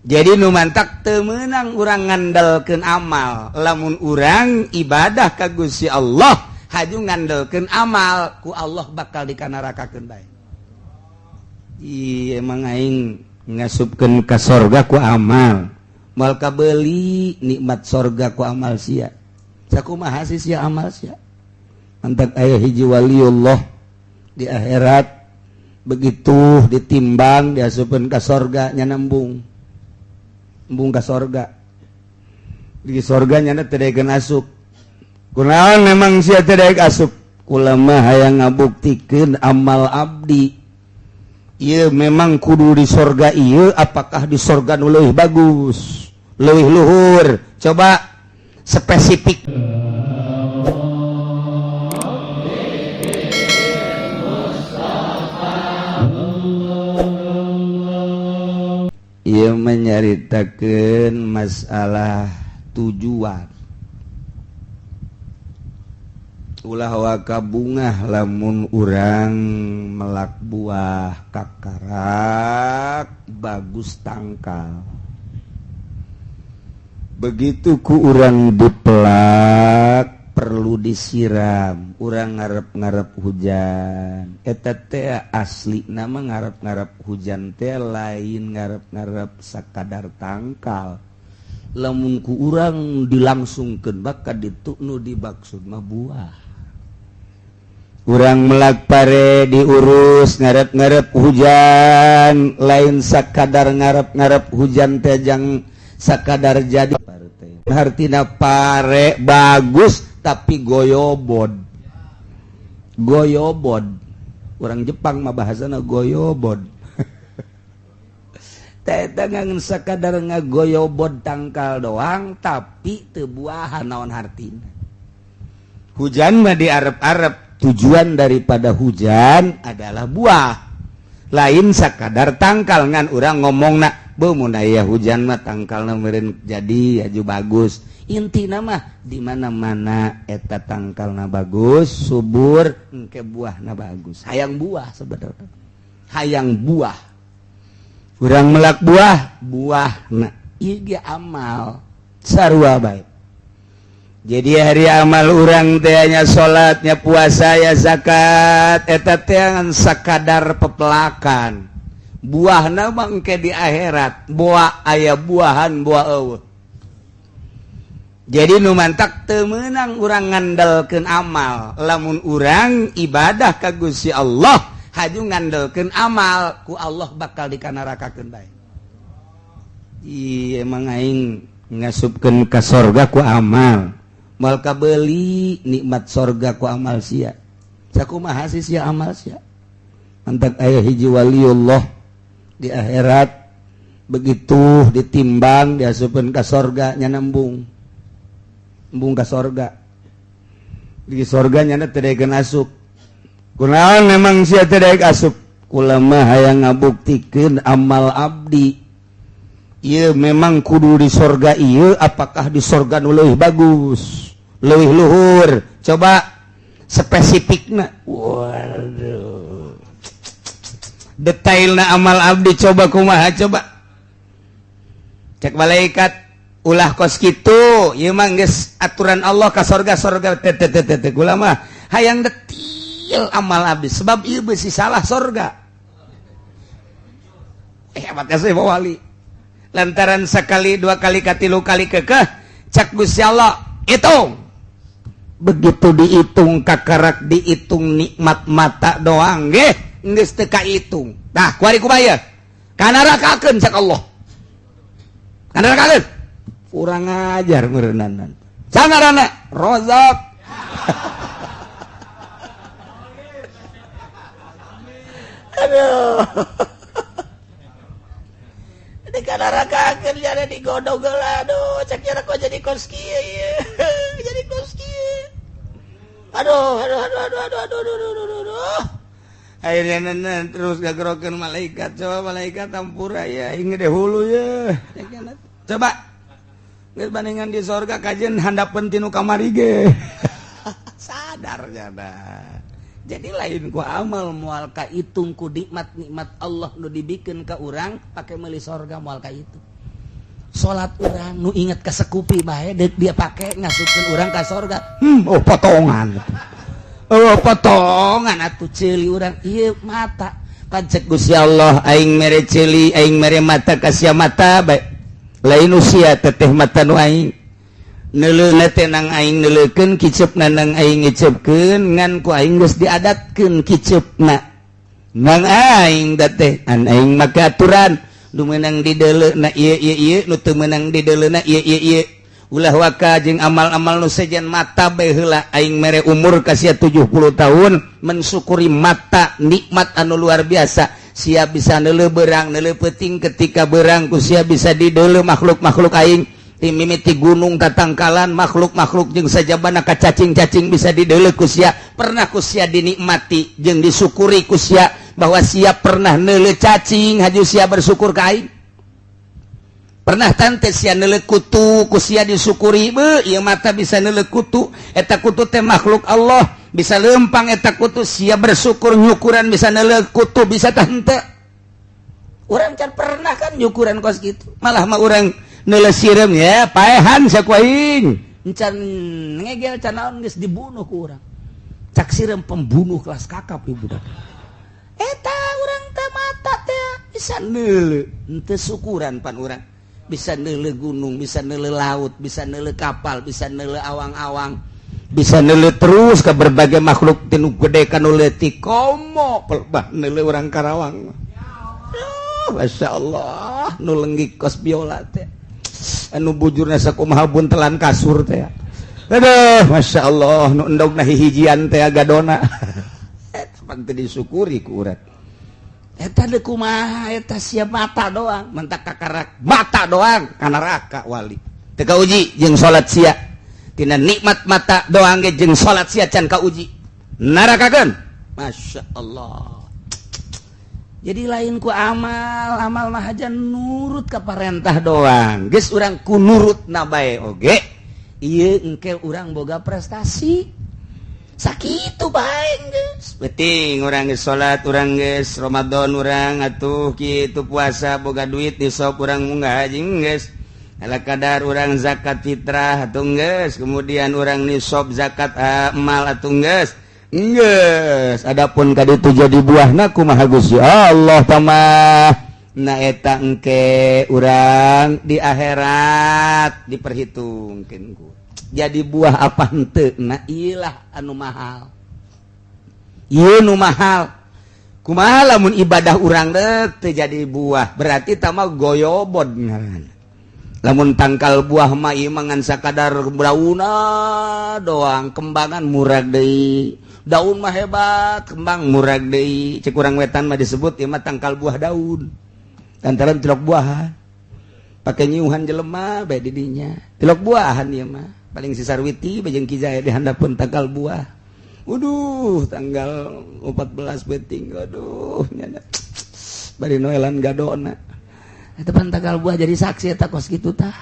Jadi nu mantak teu meunang urang ngandelkeun amal. Lamun urang ibadah ka Gusti Allah haju ngandelkeun amal, ku Allah bakal dikanarakakeun bae. Ih, emang aing ngasupkeun ka sorga ku amal, moal kabeuli nikmat sorga ku amal sia. Sakumaha sih sia amal sia? Mantak aya hiji waliullah di akhirat, begitu ditimbang diasupkeun ka sorga, nya nembung embung ka sorga. Di sorga nyana teu daekeun asup. Kunaon memang sia teu daek asup? Kula mah hayang ngabuktikeun amal abdi. Ieu memang kudu di sorga ieu, apakah di sorga nu leuwih bagus, leuwih luhur? Coba spesifik. Ieu menyaritakeun masalah tujuan. Ulah waka bungah lamun urang melak buah kakarak bagus tangkal. Begitu ku urang dipelak perlu disiram, urang ngarep-ngarep hujan. Eta teh asli nama ngarep-ngarep hujan teh lain ngarep-ngarep sakadar tangkal. Lamun ku urang dilangsungkeun bakal dituknu dimaksud mah buah. Urang melak pare diurus ngarep-ngarep hujan, lain sakadar ngarep-ngarep hujan teh jang sakadar jadi. Hartina pare bagus tapi goyobod. Goyobod. Orang Jepang mah bahasana goyobod. Teh ngan sakadar ngagoyobod tangkal doang tapi teu buahan, naon hartina? Hujan mah diarep-arep, tujuan daripada hujan adalah buah, lain sakadar tangkal. Ngan urang ngomong nak mun aya hujan mah tangkalna meureun jadi aju bagus. Intina mah di mana-mana eta tangkalna bagus, subur, engke buahna bagus. Hayang buah sebenarnya, hayang buah. Urang melak buah, buah ieu ge amal sarua bae. Jadi hari amal urang teh nya salatnya, puasa ya, zakat, eta teh ngan sakadar pepelakan. Buahna mah engke di akhirat, buah aya buahan, buah eueuh. Jadi nu mantak teu meunang urang ngandelkeun amal. Lamun urang ibadah ka Gusti Allah haju ngandelkeun amal, ku Allah bakal dikanarakakeun bae. Ih, emang aing ngasupkeun ka sorga ku amal, moal kabeuli nikmat sorga ku amal sia. Sakumaha sih sia amal sia? Mantak aya hiji waliullah di akhirat, begitu ditimbang diasupkeun ka sorga, nya nembung embung ka sorga. Di sorga nyana teu daekeun asup. Kunaon memang sia teu daek asup? Kula mah hayang ngabuktikeun amal abdi. Ieu memang kudu di sorga ieu, apakah di sorga nu leuwih bagus, leuwih luhur? Coba spesifikna. Waduh, detailna amal abdi coba kumaha? Coba cek malaikat, ulah kos kitu, ieu mah geus aturan Allah ka sorga sorga teh teh teh teh. Kula mah hayang detil amal abdi, sebab ieu beusi salah sorga. Hebat ya saya wali. Lantaran sekali, dua kali, katilu kali kekeh, cak Gusti Allah, hitung. Begitu dihitung, kakarak dihitung nikmat mata doang ge geus teu kahitung. Nah, kuari kumaha? Kanarakakeun cak Allah, kanarakakeun. Kurang ajar meureunan sangarana Rozak. Aduh, di kanarakakeun jadi digodog heula. Aduh, cek kok jadi kos kieu ieu, jadi kos kieu. Aduh, aduh, aduh, aduh, aduh, aduh, aduh, aduh, aduh, aduh. Akhirnya nenen terus gagerokeun malaikat. Coba malaikat, ampura ya, inge deh hulu ya. Coba geus bandingan di sorga kajen handapeun tinu kamari ge sadar jada. Jadi lain ku amal, moal kahitung ku nikmat-nikmat Allah nu dibikeun ka urang pake meuli sorga, moal kahitung. Salat urang nu inget ka sekupi bae deuk dia pake ngasupkeun urang ka sorga. Oh potongan. Oh potongan atuh ceuli urang ieu mata. Pancek Gusti Allah aing mere ceuli, aing mere mata ka sia mata bae. Lain usia teteh mata nu aing. Neuleuhna teh nang aing neuleukeun, kiceupna nang aing ngiceupkeun, ngan ku aing geus diadatkeun kiceupna. Nang aing da teh an aing make aturan nu meunang dideuleuna ieu ieu ieu, nu teu meunang dideuleuna ieu ieu ieu. Ulah waka jeung amal-amal nu sejen mata bae heula aing mere umur ka sia 70 tahun mensyukuri mata nikmat anu luar biasa. Sia bisa neuleuh beurang neuleuh peuting, ketika beurang ku sia bisa dideuleu makhluk-makhluk aing. Mimiti gunung tatangkalan makhluk-makhluk jeung sajabana ka cacing-cacing bisa dideuleu ku sia. Pernah ku sia dinikmati jeung disyukuri ku sia bahwa sia pernah neuleuh cacing haju sia bersyukur ka aing. Pernah tante sia neuleuh kutu ku sia disyukuri, beuh ieu mata bisa neuleuh kutu, eta kutu teh makhluk Allah, bisa lempang eta kutu, sia bersyukur nyukuran bisa neuleuh kutu bisa tante. Urang can pernah kan nyukuran kos kitu, malah mah urang neuleuh sireum ya paehan sia ku aing. Encan ngegel can naon geus dibunuh ku urang. Cak sireum pembunuh kelas kakap ieu budak. Eta urang teh mata teh bisa neuleuh, henteu syukuran pan urang. Bisa neuleuh gunung, bisa neuleuh laut, bisa neuleuh kapal, bisa neuleuh awang-awang, bisa neuleuh terus ke berbagai makhluk tinu gede ka nu leutik komo pelbah neuleuh urang Karawang. Masya Allah nu lenggik kos biola teh anu bujurna sakumaha buntelan kasur teh. Aduh Masya Allah nu endogna hihijian teh gadona. Eta pan teu disyukuri ku urang. Eta deuk kumaha eta sia mata doang, mentak kakarak mata doang ka neraka wali. Teu kauji jeung salat sia. Tina nikmat mata doang ge jeung salat sia can kauji. Narakakeun. Masya Allah. Jadi lain ku amal, amal mah aja nurut ka parentah doang. Geus urang ku nurut na bae oge. Ieu engke urang boga prestasi. Sakitu bae geus. Penting urang geus salat, urang geus Ramadan urang atuh kitu puasa boga duit nisab urang munggah haji geus. Ala kadar urang zakat fitrah atuh geus, kemudian urang nisab zakat mal atuh geus. Geus, adapun ka ditu jadi buahna kumaha Gusti Allah tamah. Na eta engke urang di akhirat diperhitungkeun ku. Jadi buah apa henteu? Na ilah anu mahal. Ieu nu mahal. Kumaha lamun ibadah urang deuk teu jadi buah, berarti tama goyobod ngaranna. Lamun tangkal buah mah ieu mah ngan sakadar daunna doang, kembangan murag deui. Daun mah hebat, kembang murag deui. Cek urang wetan mah disebut ieu mah tangkal buah daun. Lantaran tilok buahan. Pake nyiuhan jelema bae di dinya. Tilok buahan ieu mah. Paling si Sarwiti bejeng Ki Jaya di handapeun tangkal buah. Waduh, tanggal 14 peuting. Aduh, nyana. Bari noelan gadona. Eta pan tangkal buah jadi saksi eta kos kitu tah.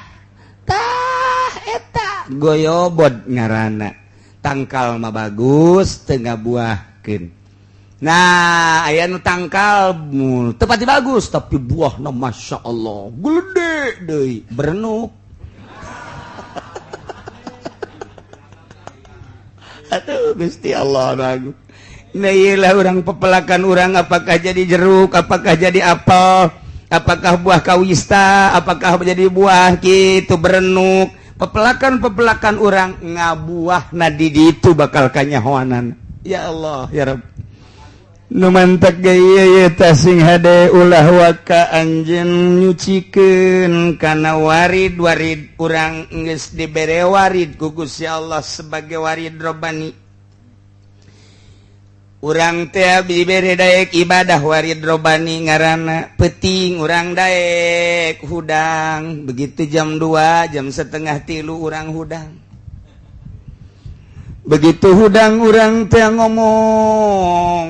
Tah eta goyobod ngaranna. Tangkal mah bagus teu ngabuahkeun. Nah, aya nu tangkal teu pati bagus tapi buahna Masya Allah gede deui, berenuk. Aduh Gusti Allah ragu. Nah, iyalah urang pepelakan urang apakah jadi jeruk, apakah jadi apel, apakah buah kawista, apakah menjadi buah gitu berenuk. Pepelakan-pepelakan urang ngabuah na di ditu bakal kanyahoanan. Ya Allah ya Rabb. Nu mantak ge ieu teh sing hade ulah waka anjeun nyucikeun kana warid-warid urang geus dibere warid ku Gusti Allah sebagai warid robani. Urang teh dibere daek ibadah warid robani ngaranna peuting urang daek hudang, begitu jam 2 jam setengah tilu urang hudang. Begitu hudang urang teh ngomong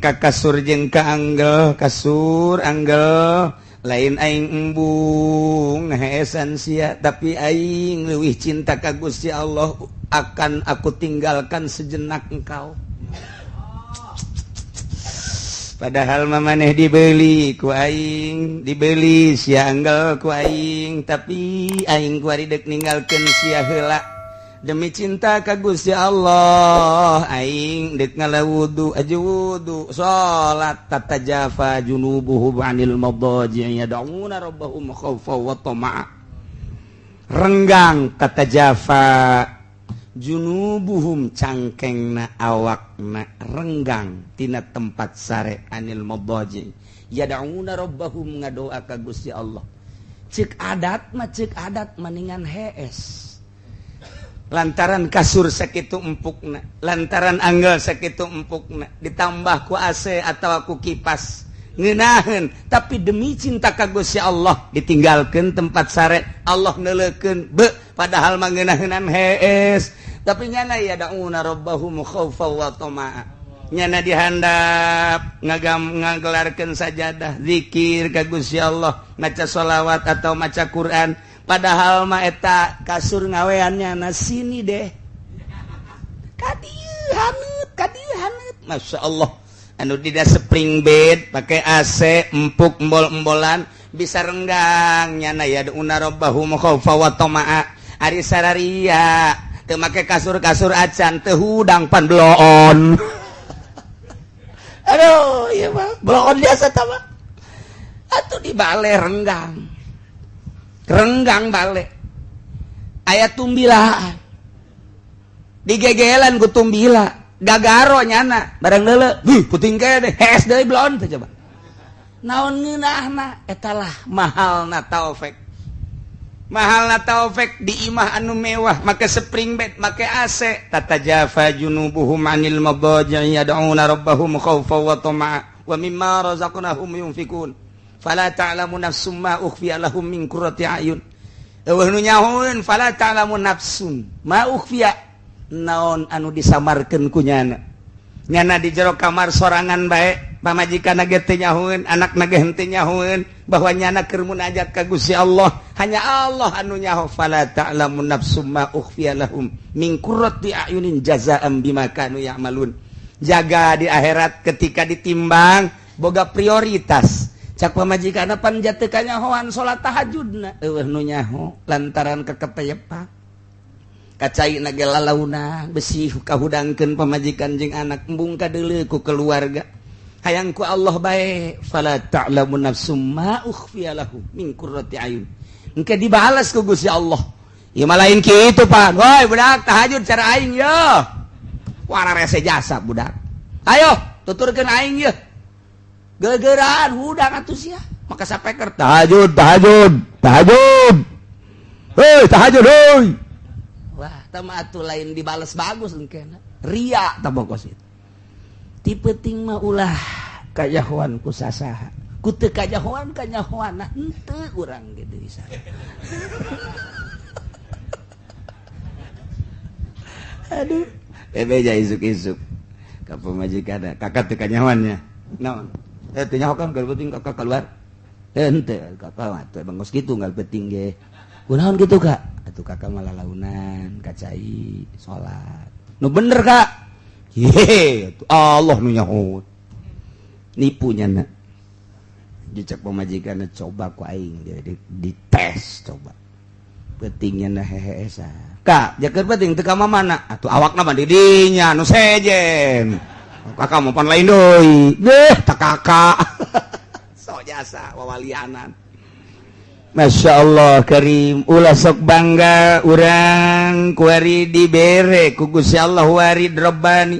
ka kasur jeung ka anggel, kasur anggel lain aing embung heesan sia tapi aing leuwih cinta ka Gusti Allah akan aku tinggalkan sejenak engkau. Padahal maneh dibeli ku aing, dibeli sia anggal ku aing, tapi aing kuari dek ninggalkeun sia heula demi cinta ka Gusti Allah. Aing dek ngala wudu aja, wudu, salat. Tatajafa junubuhum anil madaji yad'una rabbahum khaufa wa tama'a. Renggang, tatajafa junubuhum, cangkengna, awakna renggang tina tempat sare, anil madaji yad'una rabbahum, ngadoa ka Gusti Allah. Cek adat mah, cek adat maningan hees lantaran kasur sakitu empukna, lantaran anggal sakitu empukna, ditambah ku AC atau ku kipas ngeunaheun. Tapi demi cinta ka Gusti Allah ditinggalkeun tempat sare, Allah neuleukeun be. Padahal mah ngeunaheunnan hees, tapi nyana yad'una rabbahum khaufa wa tama'a. Nyana dihandap ngagam, ngagelarkeun sajadah, zikir ka Gusti Allah, maca sholawat atau maca Quran. Padahal mah eta kasur ngaweannya na, sini deh, kadieu haneut, kadieu haneut. Masya Allah, anu tidak spring bed, pakai AC, empuk, embol-embolan, bisa renggang. Nyana yad'una rabbahum khaufa wa tama'a. Ari sararia teu make kasur-kasur acan, teu hudang, pan bloon. Aduh, iya mah bloon biasa tah mah atuh. Di bale renggang, renggang balik, aya tumbilaan, digegelan ku tumbila, gagaro nyana barang leule. Wih, puting deh, hees deui, bloon teh. Coba naon ngeunahna? Etalah mahalna taufik, mahalna taufik. Di imah anu mewah, make spring bed, make AC, tatajafa junubuhum anil madaji yad'una rabbahum khaufa wa tama'a wa mimma razaqnahum yunfikun. Fala ta'lamu nafsum ma ukhfiya lahum min qurrati a'yun. Euweuh nu nyahoeun. Fala ta'lamu nafsun ma ukhfiya, naon anu disamarkeun ku nyana. Nyana di jero kamar sorangan bae, pamajikan ge teu nyahoeun, anak ge henteu nyahoeun bahwa nyana keur munajat ka Gusti Allah. Hanya Allah anu nyaho. Fala ta'lamu nafsum ma ukhfiya lahum min qurrati a'yunin jazaa'an bima kanu ya'malun. Jaga di akhirat ketika ditimbang boga prioritas. Cak pamajikan, pan jatuh kanyahoan salat tahajudna. Euweuh nu nyaho lantaran keketeyepak kacai na ge lalauna besi kahudangkeun pamajikan jeung anak, embung kadeuleu ku keluarga, hayang ku Allah bae. Fala ta'lamu nafsum ma ukhfiya lahum min qurrati ayun. Engke dibalas ku Gusti Allah. Ieu mah lain kitu pan. Woi budak, tahajud cara aing ye, wara rese jasa budak, ayo tuturkeun aing ye, gegeran hudang atuh sia. Maka sapeker, tahajud, tahajud, tahajud, hei, tahajud, hei. Wah, tama atuh, lain dibales bagus engke ria tah. Bokos itu ti penting mah ulah kajahoan ku sasaha, ku teu kajahoan kanyahoan. Nah, henteu urang gitu bisa. Aduh, bebeja isuk-isuk ka pamajikan, kakak teu kanyahoannya naon? Eh, teu nyaho kan penting kakak keluar. Eh, henteu kakak mah teu bangos kitu, ngal penting ge kunaon kitu, Kak? Atuh kakak malah launan kacai salat nu bener, Kak. Ye, Allah nu nyaho, nipu nyana. Dicek pamajikan, coba ku aing dia dites coba pentingnya. Nah, hehe, Kak, jaker penting teu ka mana atuh? Awakna mah di dinya nu sejen, kakak mau pan lain deui deh tak kakak so jasa wawalianan. Masya Allah Karim. Ulah sok bangga urang kuari dibere ku Gusti Allah warid Rabbani,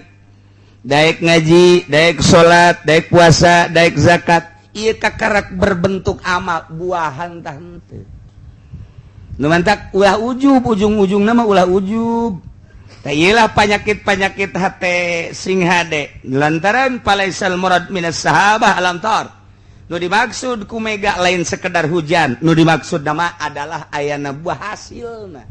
daek ngaji, daek salat, daek puasa, daek zakat. Ieu kakarak berbentuk amal, buahan tah henteu. Nu mantak ulah ujub, ujung-ujung nama ulah ujub. Iyalah, penyakit-penyakit hate sing hade lantaran falaisal murad minas sahabah al-amtar. Nu dimaksud ku mega lain sekedar hujan, nu dimaksud nama adalah ayana buah hasilna.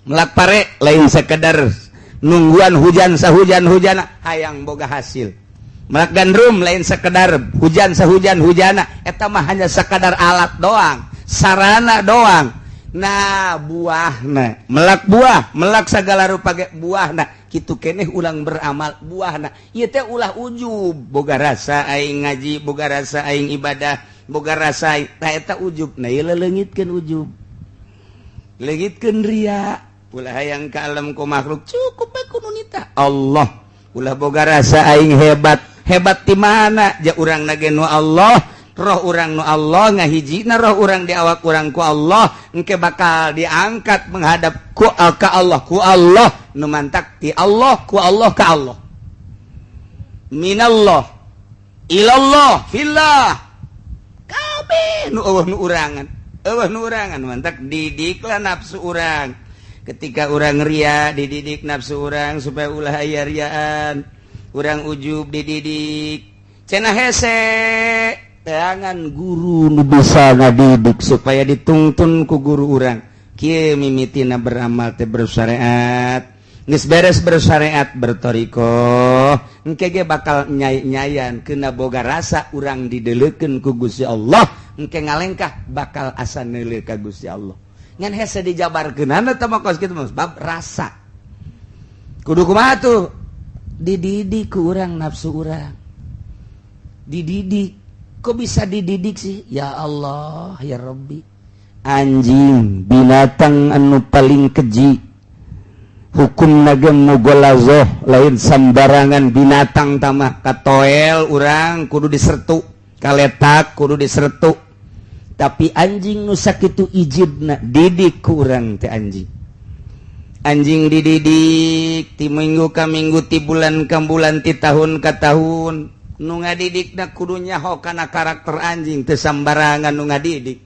Melak pare lain sekedar nungguan hujan sahujan hujan, hayang boga hasil. Melak gandrum lain sekedar hujan sahujan hujana, eta mah hanya sekadar alat doang, sarana doang. Nah, buah, nah, melak buah, melak segala rupa ge buah. Nah, Kitu keneh ulang beramal buahna ieu teh. Ulah ujub, boga rasa aing ngaji, boga rasa aing ibadah, boga rasa tah eta ujub. Nah, ieu leungitkeun ujub, leungitkeun ria. Ulah hayang ka alam ku makhluk, cukup bae ku nunita Allah. Ulah boga rasa aing hebat. Hebat di mana? Ja urang nage nu Allah, roh urang nu Allah ngahijina, roh urang di awak urang ku Allah. Engke bakal diangkat menghadap ku ka Allah, ku Allah nu mantak ti Allah, ku Allah ka Allah, minallah ilallah fillah. Kabeh nu euweuh nu urangan, euweuh nu urangan. Mantak didiklah nafsu urang. Ketika urang ria, dididik nafsu urang supaya ulah aya riaan. Urang ujub, dididik. Cenah hese teangan guru nu bisa ngadidik supaya dituntun ku guru urang. Kieu mimitina beramal teh bersyariat. Geus beres bersyariat, berthoriqoh. Engke ge bakal nyai-nyayan kena boga rasa urang dideleukeun ku Gusti Allah. Engke ngalengkah bakal asa neuleuh ka Gusti Allah. Ngan hese dijabarkeun eta mah, kos kitu mah bab rasa. Kudu kumaha tuh? Dididik ku urang, nafsu urang dididik. Kok bisa dididik sih? Ya Allah ya Rabbi, anjing binatang anu paling keji, hukum naga mugolazoh, lain sembarangan binatang tamah. Katoel urang kudu disertu, kaletak kudu disertu, tapi anjing nu sakitu ijidna, didik ku urang teh anjing. Anjing dididik ti minggu ka minggu, ti bulan ka bulan, ti tahun ka tahun. Nu ngadidik na kudu nyaho kana karakter anjing, teu sambarangan nu ngadidik.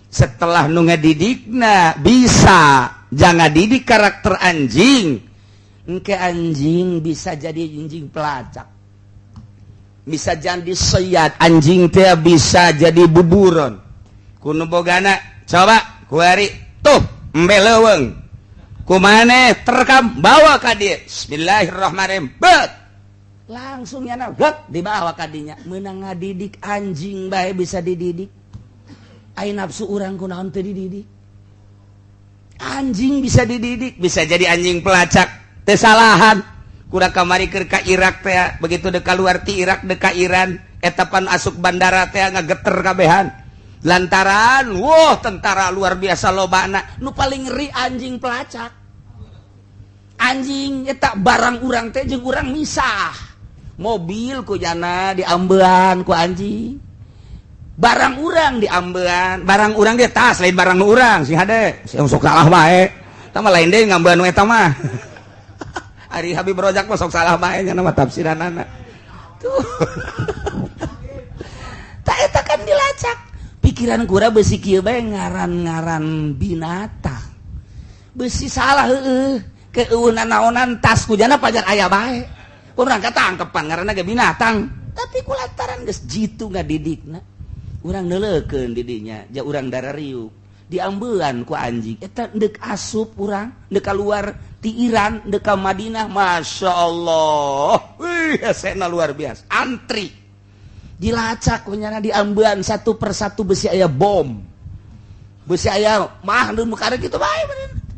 Setelah nu ngadidikna bisa jangan didik karakter anjing, engke anjing bisa jadi anjing pelacak, bisa jadi seat anjing teh, bisa jadi buburon kuno bogana. Coba kuari tuh embe leuweung kumane terekam, bawa ka dieu. Bismillahirrahmanirrahim, bet langsung nyana gek dibawa kadinya. Menang ngadidik anjing bae bisa dididik, ai nafsu urang kunaon teu dididik? Anjing bisa dididik, bisa jadi anjing pelacak. Teu salahan kurang kamari keur ka Irak teh. Begitu dek keluar ti Irak dek ka Iran, eta pan asup bandara teh ngageter kabehan lantaran wah, tentara luar biasa lobana. Nu paling ngeri anjing pelacak. Anjing eta barang urang teh jeung urang misah, mobil ku jana diambean ku anjing, barang urang diambean, barang urang dia tas, lain barang urang sih. Hade sing sok salah bae eta mah, lain deui ngambean nu eta mah. Ari Habib Rojak mah sok salah bae nya mah tafsiranana tuh. Tak eta kan dilacak pikiran kura besi kieu bae, ngaran-ngaran binatang besi salah. Heueuh, keueunan naonan tas ku jana pajar aya bae, urang katangkepan ngaranna ge binatang. Tapi ku lantaran geus jitu ngadidikna, urang neuleukeun di dinya ja urang darariuk diambean ku anjing eta. Deuk asup urang, deuk keluar ti Iran deuk ka Madinah, Masya Allah, wih, hesena luar biasa, antri dilacak kunyana, diambean satu persatu. Besi aya bom, besi aya mah nu karek kitu bae,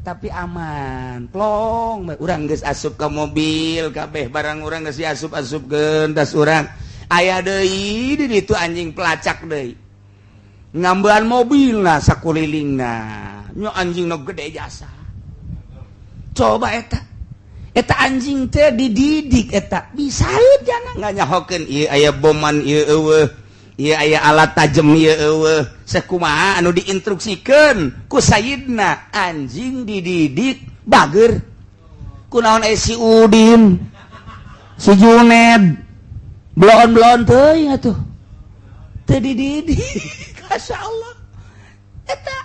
tapi aman plong. Urang geus asup ke mobil, kabeh barang urang geus diasup-asupkeun tas urang, aya deui di ditu anjing pelacak deui ngambean mobil. Nah, sakulilingna nya anjing nu gede jasa. Coba eta eta anjing teh dididik eta bisa jangan nggak nyahokeun ieu aya boman, ieu eueuh, ieu aya alat tajem, ieu eueuh. Sekumaha anu diinstruksikeun ku sayidna, anjing dididik bager. Kunaon eh si Udin, si Juned bloon-bloon teuing atuh teu dididik? Masya Allah, eta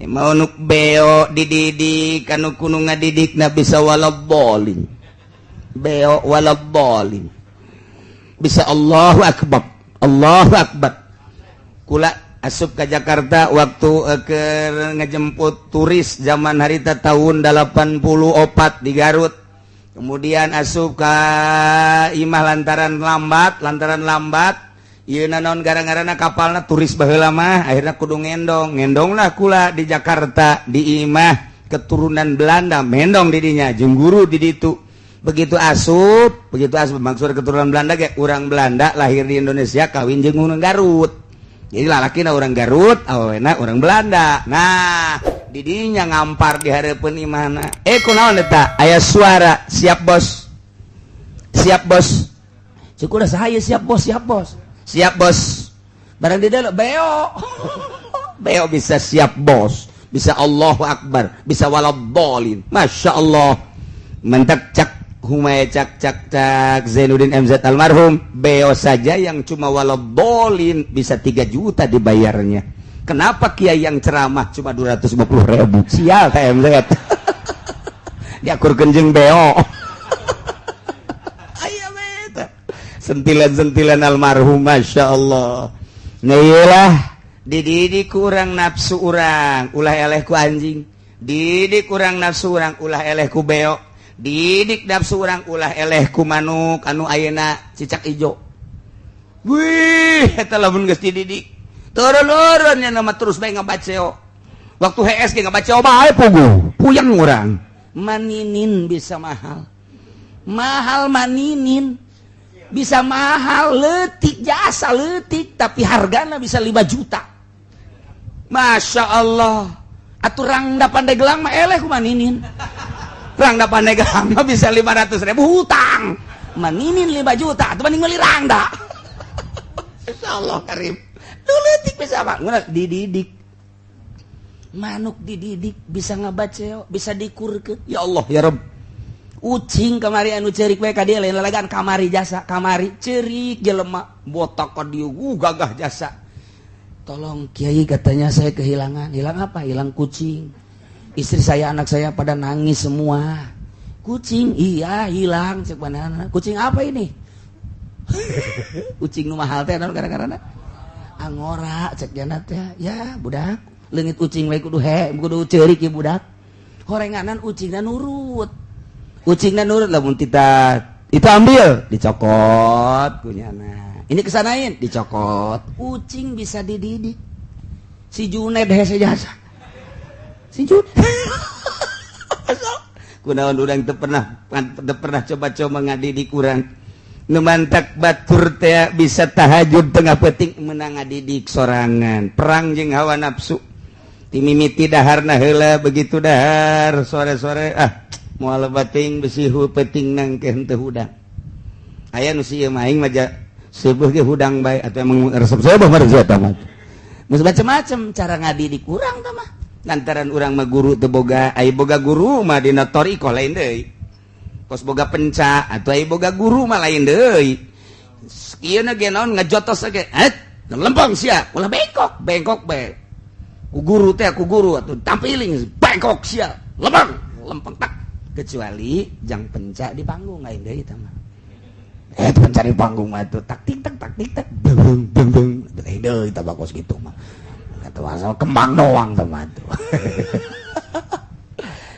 mau nuk beo dididik, anu kudu ngadidikna bisa waladhalin, beo waladhalin, bisa Allahu akbar, Allahu akbar. Kula asup ke Jakarta waktu ke ngejemput turis zaman harita tahun 84 di Garut. Kemudian asup ke imah lantaran lambat, lantaran lambat. Ieu naon gara-garana kapalna turis baheula mah, akhirnya kudu ngendong. Ngendong lah kula di Jakarta di imah keturunan Belanda, mendong di dinya jeung guru di ditu. Begitu asup, begitu asup, maksud keturunan Belanda kayak orang Belanda lahir di Indonesia, kawin jeung urang Garut. Jadi lalakina orang Garut, awena orang Belanda. Nah, didinya ngampar di hareupeun imahna. Eh, kunaon eta? Aya suara, "Siap, bos. Siap, bos." Cek udah saya, "Siap, bos, siap, bos. Siap, bos." Barang di dalam, beo. Beo bisa siap bos, bisa Allahu Akbar, bisa waladhdallin. Masya Allah. Mentak cak humay, cak cak cak Zainuddin MZ almarhum, beo saja yang cuma waladhdallin bisa 3 juta dibayarnya. Kenapa kiai yang ceramah cuma 250 ribu? Sial TMZ. Diakur kenjeng beo. Aya beta. Sentilan-sentilan almarhum, Masya Allah. Nah, iyalah, dididik kurang nafsu urang ulah eleh ku anjing, didik kurang nafsu urang ulah eleh ku beo, didik nafsu urang ulah eleh ku manuk anu ayeuna cicak ijo. Wih, eta lamun geus dididik turun-turun nya nama terus bae ngabaceo. Waktu HS ge ngabaceo bae, puguh puyeng urang. Maninin bisa mahal, mahal maninin bisa mahal, letik jasa letik, tapi hargana bisa 5 juta. Masya Allah. Atuh rangda Pandeglang mah eleh ku maninin. Rangda Pandeglang mah bisa 500 ribu hutang, maninin 5 juta atau banding beli rangda. Insya Allah karim. Lu letik bisa apa dididik manuk, dididik bisa ngabaceo, bisa dikurkeun. Ya Allah, ya Rob. Ucing kamari anu cerik bae ka dieu, lain lalagan kamari jasa, kamari cerik jelema botak ka dieu, gagah jasa. "Tolong, Kiai," katanya, "saya kehilangan." "Hilang apa?" "Hilang kucing. Istri saya, anak saya pada nangis semua." "Kucing?" "Iya, hilang." Cek mana, "Kucing apa ini?" "Kucing nu mahal teh gara-gara angora," cek jana teh. "Ya budak, leungit ucing we kudu he, kudu ceurik ya budak." Horenganan ucingna nurut, ucingna nurut. Lamun kita itu ambil, dicokot kunyana, ini kesanain, dicokot. Ucing bisa dididik. Si Juned hese jasa, si Juned. Kunaon urang teu pernah coba-coba ngadidik urang? Nu mantak batur teh bisa tahajud tengah peting, menang ngadidik sorangan, perang jeung hawa nafsu. Timimiti daharna heula, begitu dahar sore-sore, ah, moal bating besi peting nang ke henteu hudang. Aya nu sieun mah, aing mah seubeah ge hudang bae, atau emang resep seubeah mah eta mah. Macam-macam cara ngadidik urang tah mah, lantaran urang mah guru teu boga. Aya boga guru mah dina thoriqoh lain deui, kos boga penca atau aya boga guru mah lain deui. Ieu ge naon ngajotos ge, eh, lempeng sia, ulah bengkok, bengkok bae ku guru teh, ku guru atuh tampiling, "Bengkok sia, lempeng, lempeng." Tak kecuali jang penca di panggung lain deui eta mah. Eh, penca di panggung mah tuh tak tik tak tak tik tak beng beng beng, lain deui eta mah. Kos gitu mah kata asal kembang doang teh mah tuh.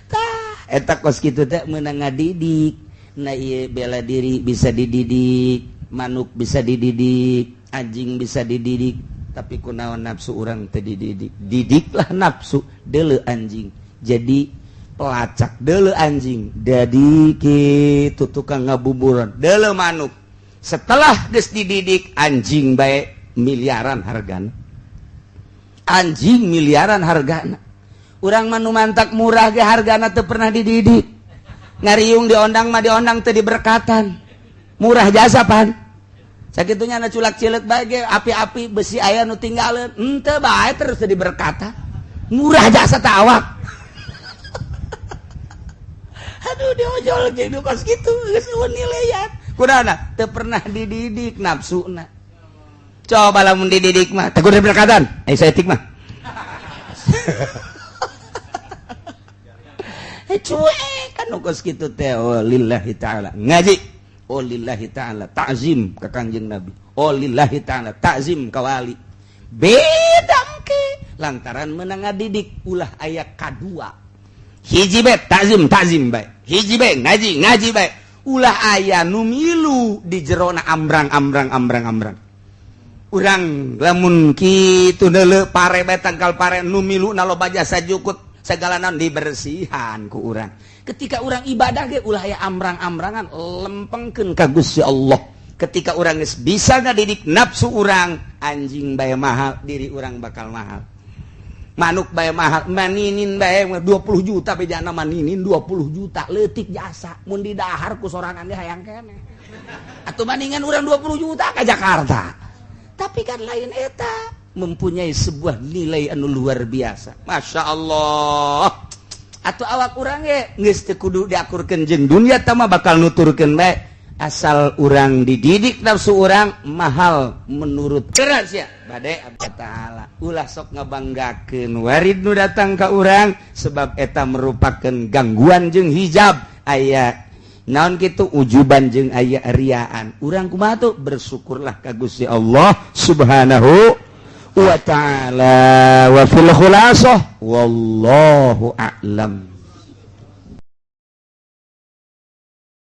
Tah, eta kos kitu teh meunang ngadidik. Nah, ieu bela diri bisa dididik, manuk bisa dididik, anjing bisa dididik, tapi kunaon nafsu urang teu dididik? Didiklah nafsu. Deuleu anjing jadi pelacak, deuleu anjing jadi kitu tukang ngabuburan, deuleu manuk. Setelah geus dididik, anjing bae miliaran hargana, anjing miliaran hargana. Urang mah nu mantak murah ge hargana, teu pernah dididik. Ngariung diondang mah diondang, teu diberkatan, murah jasa pan. Sakitunya na culak cilet bae ge, api-api besi aya nu tinggalin henteu bae, terus teu diberkatan, murah jasa teh awak. Aduh, diojol jeung kos kitu geus eueun nilaian. Kunaon? Teu pernah dididik nafsuna. Coba lamun dididik mah tegur diberkatan. Eh, saya tik mah. Eh, cuek kan kos kitu teh. Oh, lillahi ta'ala ngaji, oh, lillahi ta'ala ta'zim ka Kangjeng Nabi, oh, lillahi ta'ala ta'zim ka wali. Beda ke lantaran menang ngadidik ulah aya kadua. Hiji bae ta'zim, ta'zim bae, hiji bae ngaji, ngaji bae, ulah aya nu milu di jerona ambrang ambrang ambrang ambrang. Urang lamun kitu neuleu pare bae, tangkal pare nu milu na loba jasa jukut. Segala naon dibersihan ku urang. Ketika urang ibadah ge ulah aya amrang-amrangan, lempengkeun ka Gusti Allah. Ketika urang geus bisa ngadidik nafsu urang, anjing bae mahal, diri urang bakal mahal. Manuk bae mahal, maninin bae 20 juta, bejana maninin 20 juta leutik jasa, mun didahar ku sorangan ge hayang keneh. Atau bandingan urang 20 juta ke Jakarta. Tapi kan lain, eta mempunyai sebuah nilai anu luar biasa. Masya Allah. Atau awak urang ge geus teu kudu diakurkeun jeung dunia tama, bakal nuturkeun bae asal urang dididik nafsu urang mahal menurut keras ya badai Ta'ala. Ulah sok ngabanggakeun warid nu datang ka urang, sebab eta merupakan gangguan jeung hijab, aya naon gitu, ujuban jeung aya riaan. Urang kumaha tuh? Bersyukurlah ka Gusti Allah Subhanahu wa Ta'ala. Wa fil khulasah, wallahu a'lam.